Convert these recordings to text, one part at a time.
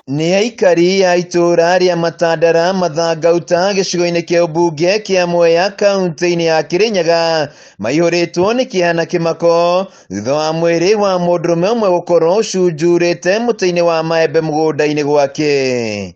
Nĩ aikari a itũũra rĩa Matandara Mathangauta gĩcigo-inĩ kĩa ũmbunge kĩa Mwea kaunti-inĩ ya Kĩrĩnyaga maihũrĩtwo nĩ kĩeha na kĩmako thutha wa mwĩrĩ wa mũndũrũme ũmwe gũkorwo ũcunjurĩte mũtĩ-inĩ wa maembe mũgũnda-inĩ gwake.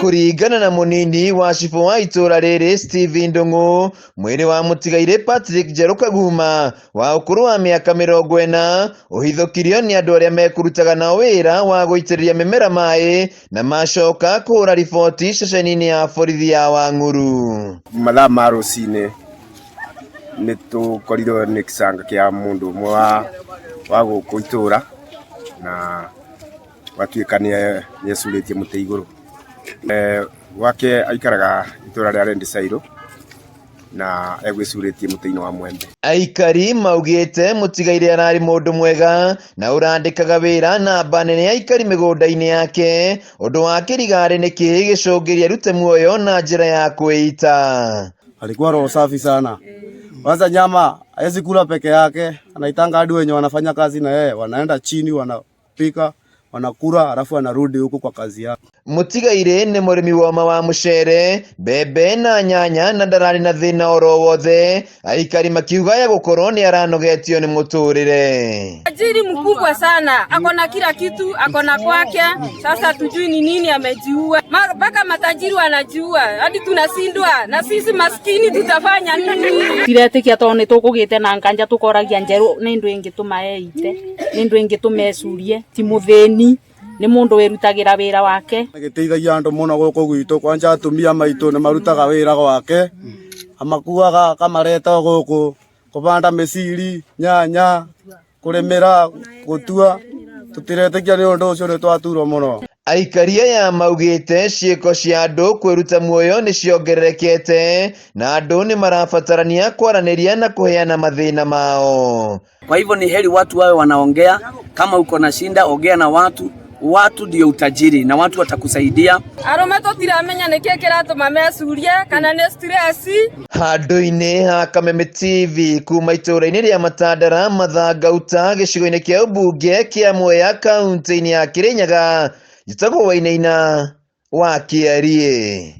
Kũringana na mũnini wa cibũ wa itũũra rĩrĩ Stephen Ndung'u, mwĩrĩ wa mũtigairĩ Patrick Njerũ Kaguma wa ũkũrũ wa mĩaka 40 ũhithũkirio nĩ andũ arĩa mekũrutaga nao wĩra wa gũitĩrĩria mĩmera maĩ na macoka kũhũra riboti ceceni-inĩ ya borithi ya Wang'uru. Mathaa ma rũcinĩ nĩ tũkorirwo nĩ gĩcanga kĩa mũndũ ũmwe wa gũkũ itũra na gwatuĩka nĩ ecurĩtie mũtĩ igũrũ. Gwake aikaraga itũra rĩa Rendisairo na egwĩcurĩtie mũtĩ-inĩ wa mwembe. Aikari maugĩte mũtigairĩ ararĩ mũndũ mwega na ũrandĩkaga wĩra namba nene ya aikari mĩgũnda-inĩ yake ũndũ wa kĩrigarĩ nĩ kĩĩ gĩcũngĩria arute muoyo na njĩra ya kwĩita. Alikuwa roho safi sana. Kwanza nyama hawezi kula peke yake, anaitanga hadi wenye wanafanya kazi na yeye, wanaenda chini wanapika, wanakula, alafu anarudi huku kwa kazi yake. Mũtigairĩ nĩ mũrĩmi woma wa mũcere, mbembe na nyanya na ndararĩ na thĩna oro wothe, aikari makiuga ya gũkorwo nĩ aranogetio nĩ mũtũrĩre. Tajiri mkubwa sana, ako na kila kitu, ako na kwake. Sasa tujui ni nini amejiua, mpaka matajiri wanajiua hadi tunashindwa, na sisi maskini tutafanya nini? Tiretĩkia tondũ nĩ tũkũgĩte na nganja tũkoragia njerũ nĩ ndũ ĩngĩtũma eite nĩ ndũ ĩngĩtũma ecurie ti mũthĩni nĩ mũndũ wĩrutagĩra wĩra wake. Gĩteithagia andũ mũno gũkũ gwitũ, kwanja atumia maitũ nĩ marutaga wĩra gwake, amakuaga akamareta gũkũ kũbanda mĩciri, nyanya, kũrĩmĩra, gũtua, tũtiretĩkia nĩ ũndũ ũcio nĩ twaturwo mũno. Aikari aya maugĩte ciĩko cia andũ kwĩruta muoyo nĩ ciongererekete na andũ nĩ marabatarania kwaranĩria na kũheana mathĩna mao. Kwa hivyo ni heri watu wawe wanaongea. Kama uko na shinda, ongea na watu. Watu ndio utajiri na watu watakusaidia. Arũme tũtiramenya nĩkĩ kĩratũma mecurie kana nĩ stress. Handũ-inĩ ha Kameme TV kuma itũũra-inĩ rĩa Matandara Mathangauta gĩcigo-inĩ kĩa ũmbunge kĩa Mwea kaunti-inĩ ya Kĩrĩnyaga, njĩtagwo Wainaina wa Kĩariĩ.